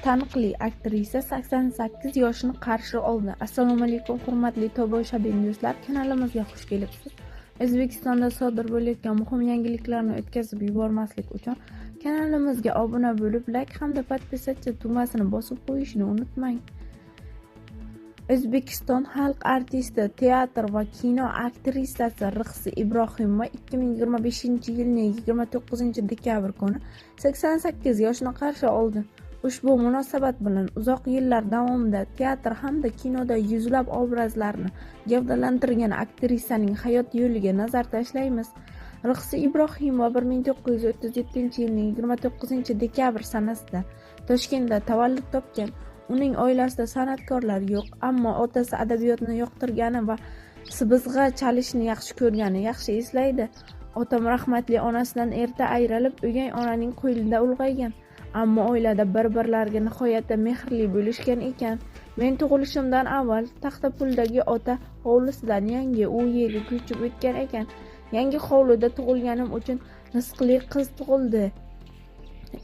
Taniqli aktrisa 88 yoshini qarshi oldi. Assalomu alaykum, hurmatli tomoshabin do'stlar, kanalimizga xush kelibsiz. O'zbekistonda sodir bo'layotgan muhim yangiliklarni o'tkazib yubormaslik uchun kanalimizga obuna bo'lib, like hamda podpisatsiya tugmasini bosib qo'yishni unutmang. O'zbekiston xalq artisti, teatr va kino aktrisasi Rixsi Ibrohimova 2025-yilning 29-dekabr kuni 88 yoshini qarshi oldi. Ushbu munosabat bilan uzoq yillar davomida teatr hamda kinoda yuzlab obrazlarni gavdalantirgan aktrisaning hayot yo'liga nazar tashlaymiz. Rixsi Ibrohimova 1937-yilning 29-dekabr sanasida Toshkentda tavallud topgan. Uning oilasida san'atkorlar yo'q, ammo otasi adabiyotni yoqtirgani va sibizg'a chalishni yaxshi ko'rgani yaxshi eslaydi. Otam rahmatli onasidan erta ayrilib, o'gay onaning qo'lida ulg'aygan. Ammo oilada bir-birlariga nihoyatda mehrli bo'lishgan ekan. Men tug'ilishimdan avval Taxtapuldagi ota hovlisidan yangi u yerga ko'chib o'tgan ekan. Yangi hovlida tug'ilganim uchun rizqli qiz tug'ildi.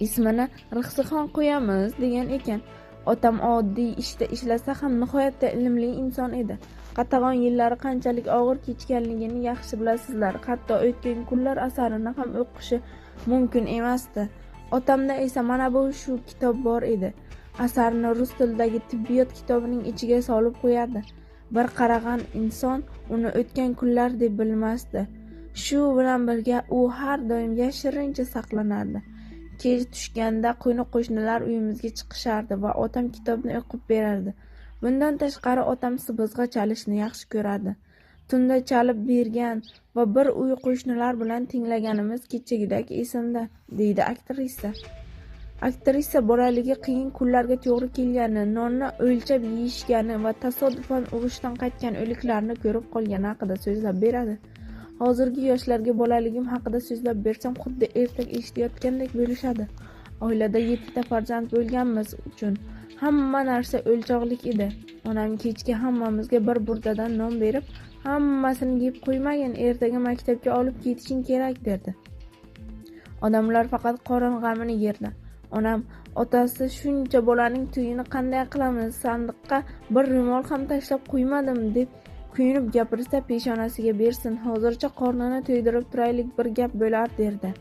Ismini Rixsixon qo'yamiz degan ekan. Otam oddiy ishda ishlasa ham nihoyatda ilmli inson edi. Qatag'on yillari qanchalik og'ir kechganligini yaxshi bilasizlar. Hatto o'tgan kunlar asarini ham o'qishi mumkin emasdi. Otamda esa mana bu shu kitob bor edi. Asarni rus tilidagi tibbiyot kitobining ichiga solib qo'yardi. Bir qarag'an inson uni o'tgan kunlar deb bilmasdi. Shu bilan birga u har doim yashirincha saqlanardi. Kech tushganda qo'ni-qo'shnilar uyimizga chiqishardi va otam kitobni o'qib berardi. Bundan tashqari otam sibizg'a chalishni yaxshi ko'rardi. Tunda chalib bergan va bir uy qo'shnilar bilan tinglaganimiz kechagidek esimda, deydi aktrisa. Aktrisa bolaligi qiyin kunlarga to'g'ri kelgani, nonni o'lchab yeyishgani va tasodifan urushdan qaytgan o'liklarni ko'rib qolgani haqida so'zlab beradi. Hozirgi yoshlarga bolaligim haqida so'zlab bersam, xuddi ertak eshitayotgandek bo'lishadi. Oilada 7 ta farzand bo'lganimiz uchun hamma narsa o'lchovlik edi. Onam kechki hammamizga bir burdadan non berib, hammasini yeb qo'ymagin, ertaga maktabga olib ketishing kerak derdi. Odamlar faqat qorin g'amini yerdi. Onam, otasi shuncha bolaning to'yini qanday qilamiz, sandiqqa bir ro'mol ham tashlab qo'ymadim deb kuyunib gapirsa, peshonasiga bersin, hozircha qornini to'ydirib turaylik, bir gap bo'lar derdi.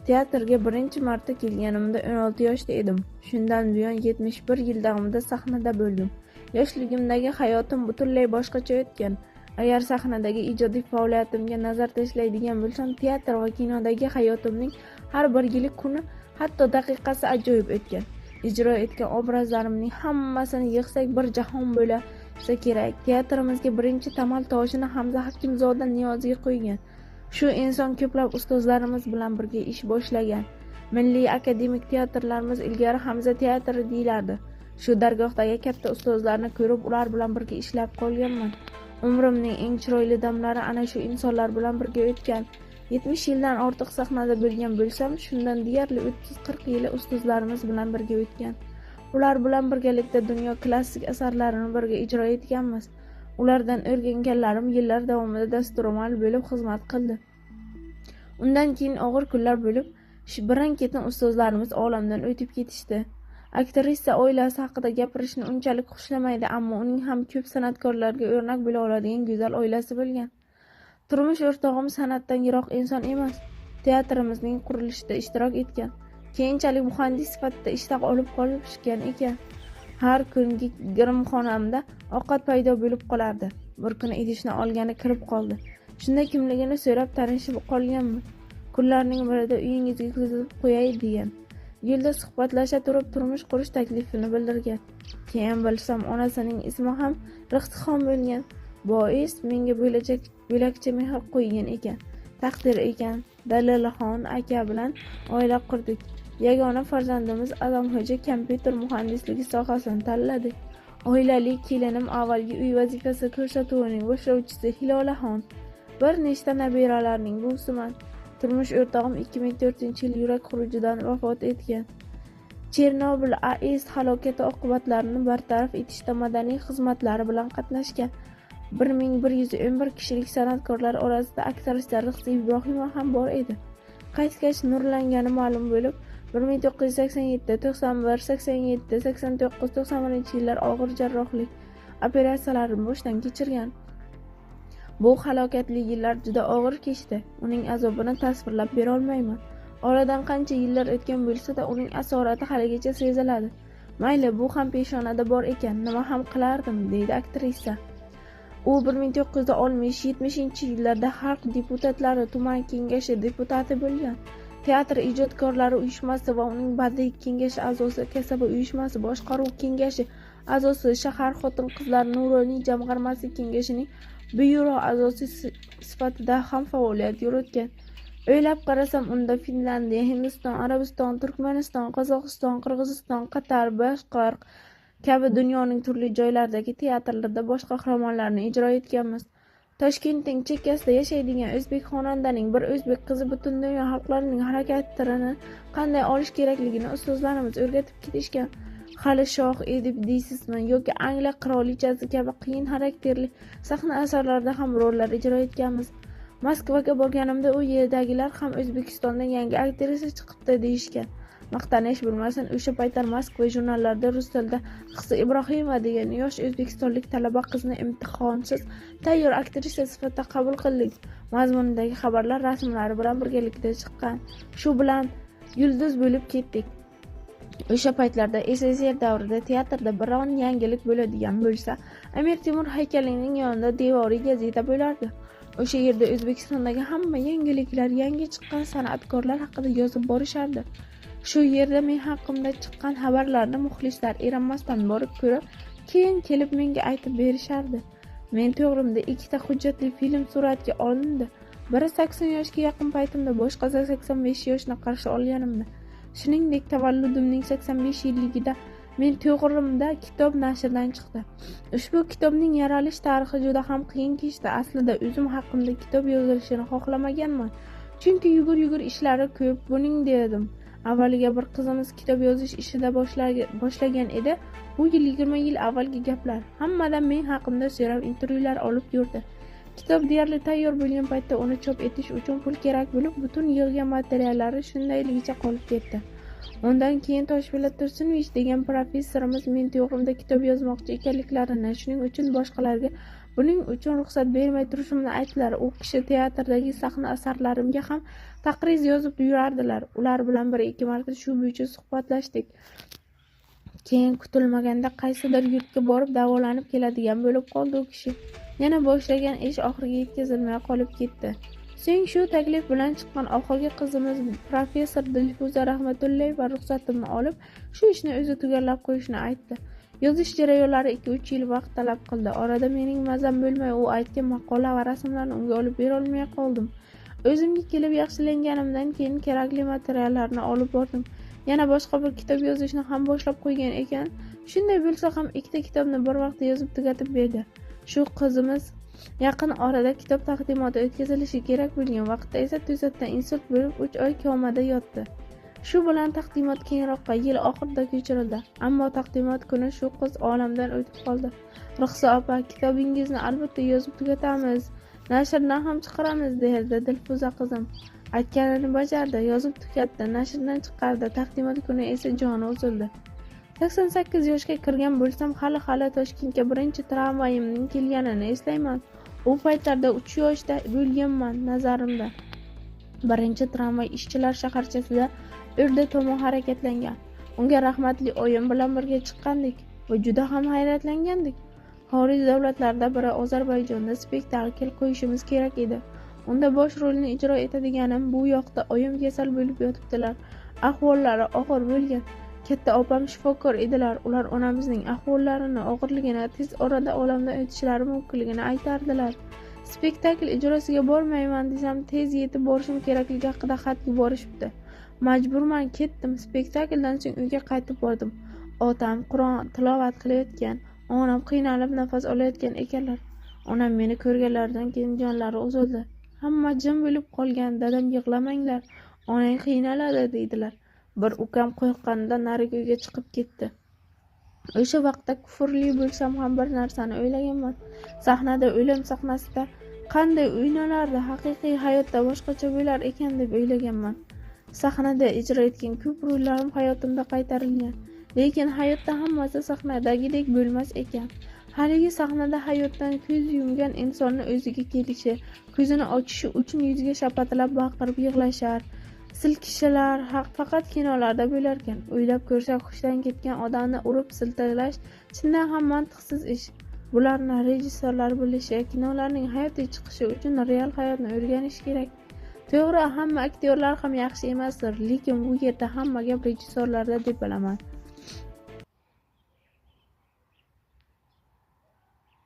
Teatrga birinchi marta kelganimda 16 yoshda edim. Shundan buyon 71 yil davomida sahnada bo'ldim. Yoshligimdagi hayotim butunlay boshqacha o'tgan. Agar sahnadagi ijodiy faoliyatimga nazar tashlaydigan bo'lsam, teatr va kinodagi hayotimning har bir yili, kuni, hatto daqiqasi ajoyib o'tgan. Ijro etgan obrazlarimning hammasini yig'sak bir jahon bo'lsa kerak. Teatrimizga birinchi tamal toshini Hamza Hakimzoda Niyoziy qo'ygan. Shu inson ko'plab ustozlarimiz bilan birga ish boshlagan. Milliy akademik teatrlarimiz ilgari Hamza teatri deyilardi. Shu dargohdagi katta ustozlarni ko'rib, ular bilan birga ishlab qolganman. Umrimning eng chiroyli damlari ana shu insonlar bilan birga o'tgan. 70 yildan ortiq sahnada bo'lgan bo'lsam, shundan deyarli 30-40 yili ustozlarimiz bilan birga o'tgan. Ular bilan birgalikda dunyo klassik asarlarini birga ijro etganmiz. Ulardan o'rganganlarim yillar davomida dasturxon bo'lib xizmat qildi. Undan keyin og'ir kunlar bo'lib, birin-ketin ustozlarimiz olamdan o'tib ketishdi. Aktrisa oilasi haqida gapirishni unchalik xushlamaydi, ammo uning ham ko'p san'atkorlarga o'rnak bo'la oladigan go'zal oilasi bo'lgan. Turmush o'rtog'im san'atdan yiroq inson emas. Teatrimizning qurilishida ishtirok etgan. Keyinchalik muhandis sifatida ishda olib qolishgan ekan. Har kungi grimxonamda ovqat paydo bo'lib qolardi. Bir kuni idishni olgani kirib qoldi. Shunda kimligini so'rab tanishib qolganman. Kunlarning birida uyingizga kuzatib qo'yay degan. Yo'lda suhbatlasha turib turmush qurish taklifini bildirgan. Keyin bilsam, onasining ismi ham Rixsixon bo'lgan. Bois menga bo'lakcha mehr qo'ygan ekan. Taqdir ekan, Dalilxon aka bilan oila qurdik. Yagona farzandimiz Azamxo'ja kompyuter muhandisligi sohasini tanladi. Oilali kelinim avvalgi uy vazifasi ko'rsatuvining boshlovchisi Hilolaxon. Bir nechta nabiralarning buvisiman. Turmush o'rtog'im 2004-yil yurak xurujidan vafot etgan. Chernobil AES halokati oqibatlarini bartaraf etishda madaniy xizmatlari bilan qatnashgan 1111 kishilik san'atkorlar orasida aktrisa Rixsi Ibrohimova ham bor edi. Qaytgach nurlangani ma'lum bo'lib, 1987, 91, 87, 89, 91 yillar og'ir jarrohlik operatsiyalarini boshdan kechirgan. Bu halokatli yillar juda og'ir kechdi. Uning azobini tasvirlab bera olmayman. Oradan qancha yillar o'tgan bo'lsa-da, uning asorati haligacha seziladi. Mayli, bu ham peshonada bor ekan, nima ham qilardim, deydi aktrisa. U 1960-70 yillarda Xalq deputatlari tuman kengashi deputati bo'lgan. Teatr ijodkorlari uyushmasi va uning badiiy kengashi a'zosi, kasaba uyushmasi boshqaruv kengashi a'zosi, shahar xotin-qizlar nuroniy jamg'armasi kengashining byuro a'zosi sifatida ham faoliyat yuritgan. O'ylab qarasam, unda Finlyandiya, Hindiston, Arabiston, Turkmaniston, Qozog'iston, Qirg'iziston, Qatar, boshqa kabi dunyoning turli joylaridagi teatrlarda bosh qahramonlarni ijro etganmiz. Toshkentning chekkasida yashaydigan o'zbek xonandaning bir o'zbek qizi butun dunyo xalqlarining xarakterini qanday olish kerakligini ustozlarimiz o'rgatib ketishgan. Hali shoh edib deysizmi yoki Angliya qirolichasi kabi qiyin xarakterli sahna asarlarida ham rollar ijro etganmiz. Moskvaga borganimda u yerdagilar ham O'zbekistondan yangi aktrisa chiqibdi deyishgan. Maqtanish bo'lmasin, o'sha paytlar Moskva jurnallarida rus tilida Rixsi Ibrohimova degan yosh o'zbekistonlik talaba qizni imtihonsiz tayyor aktrisa sifatida qabul qildik mazmunidagi xabarlar rasmlari bilan birgalikda chiqqan. Shu bilan yulduz bo'lib ketdik. O'sha paytlarda SSR davrida teatrda biron yangilik bo'ladigan bo'lsa, Amir Temur haykalining yonida devoriy gazeta bo'lardi. O'sha yerda O'zbekistondagi hamma yangiliklar, yangi chiqqan san'atkorlar haqida yozib borishardi. Shu yerda men haqimda chiqqan xabarlarni muxlislar erinmasdan borib ko'rib, keyin kelib menga aytib berishardi. Men to'g'rimda ikkita hujjatli film suratga olindi. Biri 80 yoshga yaqin paytimda, boshqasi 85 yoshni qarshi olganimda. Shuningdek, tavalludimning 85 yilligida men to'g'rimda kitob nashrdan chiqdi. Ushbu kitobning yaralish tarixi juda ham qiyin kechdi. Aslida o'zim haqimda kitob yozilishini xohlamaganman. Chunki yugur-yugur ishlari ko'p buning dedim. Avvaliga bir qizimiz kitob yozish ishida boshlagan edi. Bu yil 20 yil avvalgi gaplar. Hammadan men haqimda so'rab intervyular olib yurdi. Kitob deyarli tayyor bo'lgan paytda uni chop etish uchun pul kerak bo'lib, butun yig'gan materiallari shundayligicha qolib ketdi. Undan keyin Toshpo'lat Tursunovich degan professorimiz men to'g'rimda kitob yozmoqchi ekanliklarini, shuning uchun boshqalarga buning uchun ruxsat bermay turishimni aytdilar. U kishi teatrdagi sahna asarlarimga ham taqriz yozib yurardilar. Ular bilan bir-ikki marta shu bo'yicha suhbatlashdik. Keyin kutilmaganda qaysidir yurtga borib davolanib keladigan bo'lib qoldi u kishi. Yana boshlagan ish oxiriga yetkazilmay qolib ketdi. So'ng shu taklif bilan chiqqan oxirgi qizimiz professor Dilfuza Rahmatullayeva ruxsatimni olib, shu ishni o'zi tugallab qo'yishni aytdi. Yozish jarayonlari 2-3 yil vaqt talab qildi. Orada mening mazam bo'lmay, u aytgan maqola va rasmlarni unga olib bera olmay qoldim. O'zimga kelib yaxshilanganimdan keyin kerakli materiallarni olib bordim. Yana boshqa bir kitob yozishni ham boshlab qo'ygan ekan. Shunday bo'lsa ham ikkita kitobni bir vaqtda yozib tugatib berdi. Shu qizimiz yaqin orada kitob taqdimoti o'tkazilishi kerak bo'lgan vaqtda esa to'satdan insult bo'lib 3 oy komada yotdi. Shu bilan taqdimot keyinroqqa, yil oxirida ko'chirildi. Ammo taqdimot kuni shu qiz olamdan o'tib qoldi. Rixsi opa, kitobingizni albatta yozib tugatamiz, nashrdan ham chiqaramiz, derdi Dilfuza qizim. Aytganini bajardi, yozib tugatdi, nashrdan chiqardi. Taqdimot kuni esa joni uzildi. 88 yoshga kirgan bo'lsam, hali Toshkentga birinchi tramvayimning kelganini eslayman. U paytlarda 3 yoshda bo'lganman nazarimda. Birinchi tramvay ishchilar shaharchasida O'rda tomon harakatlangan. Unga rahmatli oyim bilan birga chiqqandik va juda ham hayratlangandik. Xorij davlatlarida biri Ozarbayjonda spektakl qo'yishimiz kerak edi. Unda bosh rolni ijro etadiganim bu yoqda oyim kasal bo'lib yotibdilar. Ahvollari og'ir bo'lgan. Katta opam shifokor edilar. Ular onamizning ahvollarini og'irligini, tez orada olamdan o'tishlari mumkinligini aytardilar. Spektakl ijrosiga bormayman desam, tez yetib borishim kerakligi haqida xat yuborishibdi. Majburman ketdim. Spektakldan so'ng uyga qaytib bordim. Otam Qur'on tilovat qilayotgan, onam qiynalib nafas olayotgan ekanlar. Onam meni ko'rganlaridan keyin jonlari uzildi. Hamma jim bo'lib qolgan. Dadam yig'lamanglar, onang qiynaladi deydilar. Bir ukam qo'rqqanidan narigi uyga chiqib ketdi. O'sha vaqtda kufrli bo'lsam ham bir narsani o'ylaganman. Sahnada o'lim sahnasida qanday o'ynalardi, haqiqiy hayotda boshqacha bo'lar ekan deb o'ylaganman. Sahnada ijro etgan ko'p rollarim hayotimda qaytarilgan. Lekin hayotda hammasi sahnadagidek bo'lmas ekan. Haligi sahnada hayotdan ko'z yumgan insonni o'ziga kelishi, ko'zini ochishi uchun yuziga shapatilab baqirib yig'lashar, silkishalar faqat kinolarda bo'larkan. O'ylab ko'rsak, hushdan ketgan odamni urib siltalash chindan ham mantiqsiz ish. Bularni rejissyorlar bilishi, kinolarning hayotiy chiqishi uchun real hayotni o'rganish kerak. To'g'ri, hamma aktyorlar ham yaxshi emasdir, lekin bu yerda hamma gap rejissyorlarda deb bilaman.